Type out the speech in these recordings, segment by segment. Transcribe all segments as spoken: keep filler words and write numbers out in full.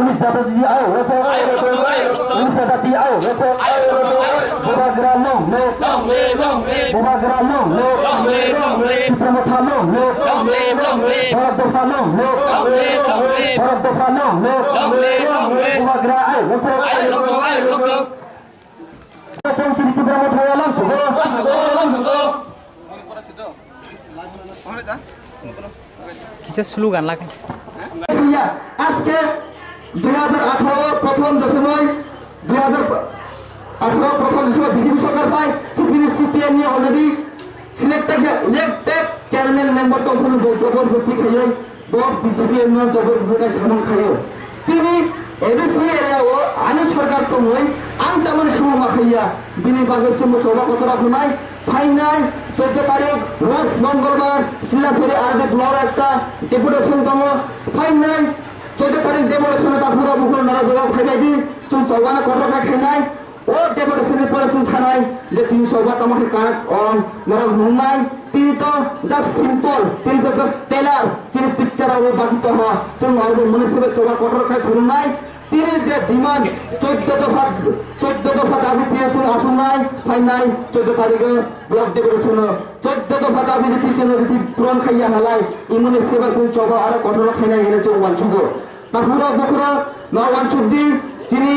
Unis jati ayo, unis jati ayo, bubagra long live, bubagra long live, Tipra Motha long live, Bharat Dopha long live, Bharat Dopha long live, bubagra ayo, Tipra Motha long live. Kisa slogan lakha. Aske dui hajar atharo prothom josomoy, dui hajar atharo prothom josomoy B J P sorkar phai, sipini C P M ni already selected, elected chairman member tongphuru bo jobor jobti khaiwi. Bo B J P no jobor bukai samung khayo. Tini A D C area o ani sorkar tongwi ang tamani samung ma khaiya. Bini bagwi chwngno choba kotora phunai. Phainai chwddo tarik roz mongolbar Silasuri R D block ekta deputation tongo. Phainai chwddo tarik deputation ta phura bukhura nara doga phaibai di. Chwng chobana kotor khainai. O deputation ni pore chwng sanai je chini choba tamo khe correct ong, norok nungnai, tini to just simple, tini to just trailer, chini picture abo baki tongo, chwng abo mwnwi sebe choba kotor khai phunuknai, tini je demand chwddo dopha, chwddo dopha dabi twiwi chwng achuknai, phainai chwddo tarikh o block deputation o chwddo dopha dabi twi chwngno jodi puron khaiya halai, imoni seba chwng choba aro kotor khainai hinwi chwng uansugo. Takhurok bukhurok no uansuk di, chini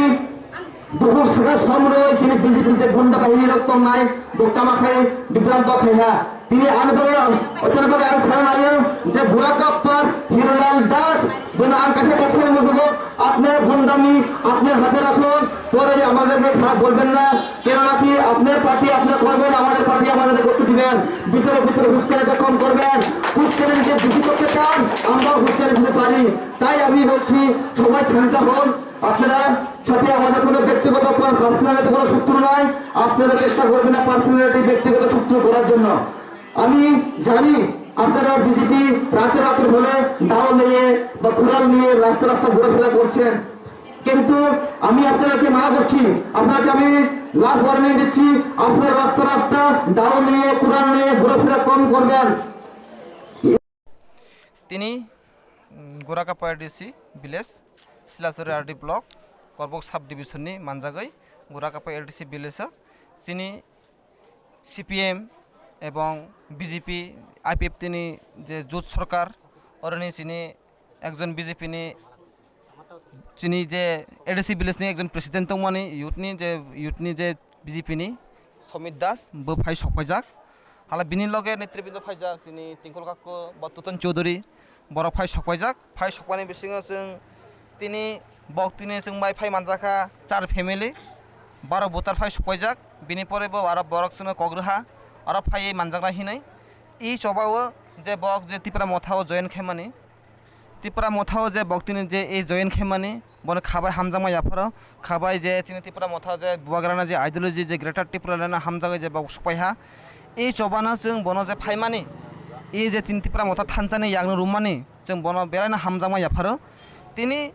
Bukhuk saka somroi chini B J P je gunda bahini rok tongnai, bo tama khai bibranto khai ha. Tini ani bagwi, otoni bagwi ang sana nayo je Gura Kappar Hirolal Das, bono ang kaisa text khe musugo, "Apne gundami, apne hate rakhun, পরে আমাদেরকে খারাপ বলবেন না, কেননা কি আপনার পার্টি আপনার করবেন, আমাদের পার্টি আমাদের করতে দিবেন, ভিতরে ভিতরে হুঁশিয়ারিটা কম করবেন, হুঁশিয়ারি যদি বেশি করতে চান, আমরাও হুঁশিয়ারি দিতে পারি।" তাই আমি বলছি, সবাই থাংচা হন, আপনারা সাথে আমাদের কোনো ব্যক্তিগত কোনো পার্সোনালিটি কোনো শত্রু নাই, আপনারা চেষ্টা করবেন না পার্সোনালিটি ব্যক্তিগত শত্রু করার জন্য। আমি জানি আপনারা বিজেপি রাতে রাতের হলে দাও নিয়ে বা কুড়াল নিয়ে রাস্তা রাস্তা ঘোরাফেরা করছেন, কিন্তু আমি আপনাদেরকে মানা করছি, আপনাদেরকে আমি লাস্ট ওয়ার্নিং দিচ্ছি, আপনারা রাস্তা রাস্তা দাও নিয়ে কুড়াল নিয়ে ঘোরাফেরা কম করবেন। Tini, mm, Gorakapa A D C village, Silasuri R D block, Korbok sub division ni manjagwi Gorakapa A D C village o chini C P M ebong B J P, I P F T ni je jut sorkar, oroni chini ekjon B J P ni, chini je A D C village ni ekjon president tongmani, youth ni je, youth ni je B J P ni Somit Das bo phai sokpaijak. Hala bini loge netribindo phaijak, chini Tingkol Kakku, Batuton Chowdhury, borok phai sokpaijak. Phai sokmani bisingo chwng tini bok tini chwng bai phai manjakha char family, baro voter phai sokpaijak. Bini pore bo aro borok chwngno kok rwha, aro phaiwi manjaknai hinwi. I chobao je bok je Tipra Motha o join khaimani, Tipra Motha o je bok tini je e join khaimani, bono khabai hamjakma yapharo, khabai je chini Tipra Motha je bubagrana je ideology je Greater Tipraland o hamjagwi je bok sokpaiha. E chobano chwng bono je phaimani, e je chini Tipra Motha thansa ni yakno rwmani, chwng bono belaino hamjakma yapharo. Tini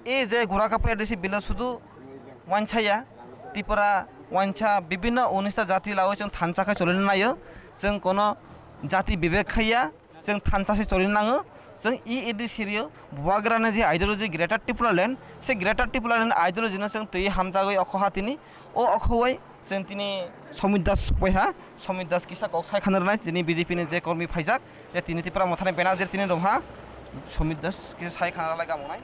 e je Gorakapa A D C village sudu wansaya, Tipra wansa bibinno unis ta jati lawi chwng thansa khai cholina naio, chwng kono jati bibek khaiya. Chwng thansa se choli nango. Chwng E A D C rio bubagrani je ideology Greater Tipraland, se Greater Tipraland ideology no chwng twi hamjagwi okho ha tini. O okho bai chwng tini Somit Das sokpaiha. Somit Das kisa kok sai khana rwnai, tini B J P ni je kormi phaijak, je tini Tipra Mothani banner je tini romha. Somit Das kisa sai khana rwlai gamo nai.